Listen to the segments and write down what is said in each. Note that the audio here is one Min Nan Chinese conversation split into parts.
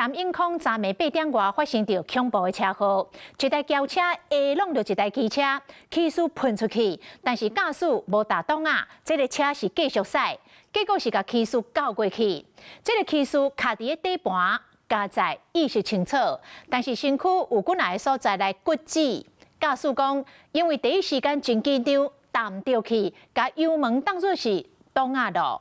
南永康昨暝8點外發生著恐怖的車禍，一台轎車下挵著一台機車，起始噴出去，但是駕駛無踏擋仔，這个車是繼續駛，結果是共騎士轎過去，這个騎士卡佇咧底盤，佳哉意識清楚，但是身軀有幾若个所在來骨折。駕駛講，因為第一時間真緊張，踏毋著去，共油門當做是擋仔囉。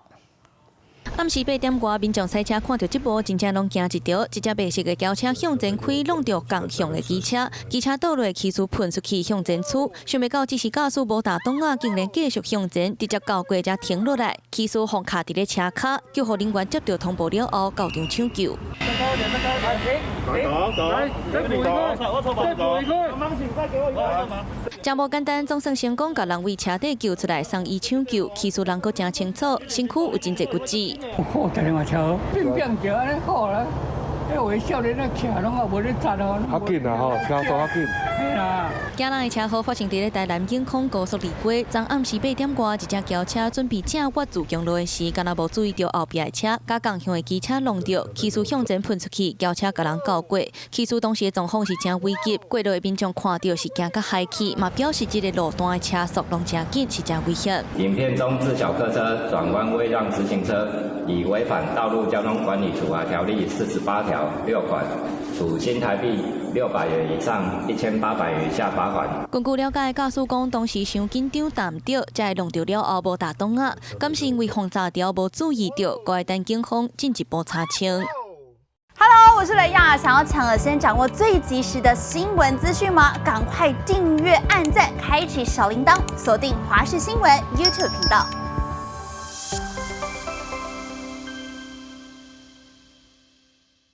暗時8點外，民眾駛車看著這幕，真正攏驚一著。一隻白色的轎車向前開，挵著仝向的機車，機車倒落騎士噴出去向前驅，想袂到這時駕駛無踏擋仔，竟然繼續向前，直接轎過才停落來，騎士予卡佇咧車跤，救護人員接到通報了後，到場搶救。走走，真無簡單，總算成功共人為車底救出來，送醫搶救。騎士人閣誠清楚，身軀有真濟骨折。看電話車，變變叫按呢好啦。彼位少年仔徛攏也無咧插哦。較緊啦吼，車速較緊。嘿啦。驚人的車禍發生佇咧台南永康高速二街，昨暗時八點外，一隻轎車準備正越自強路的時，敢若無注意著後壁的車，共仝向的機車挵著，騎士向前噴出去，轎車共人轎過。騎士當時的狀況是誠危急，過路的民眾看著是驚甲嗨去，嘛表示這个路段的車速攏誠緊，是誠危險。影片中自小客車轉彎未讓直行車，已違反《道路交通管理處罰條例》48條6款，處新台幣600元以上1800元以下罰款。根據了解，駕駛講當時傷緊張，踏毋著，才會挵著了後無踏擋仔，敢是因為風閘條無注意著，閣愛等警方進一步查清。 Hello，我是雷亞，想要搶先掌握最及時的新聞資訊嗎？趕快訂閱、按讚、開啟小鈴鐺，鎖定華視新聞 YouTube 頻道。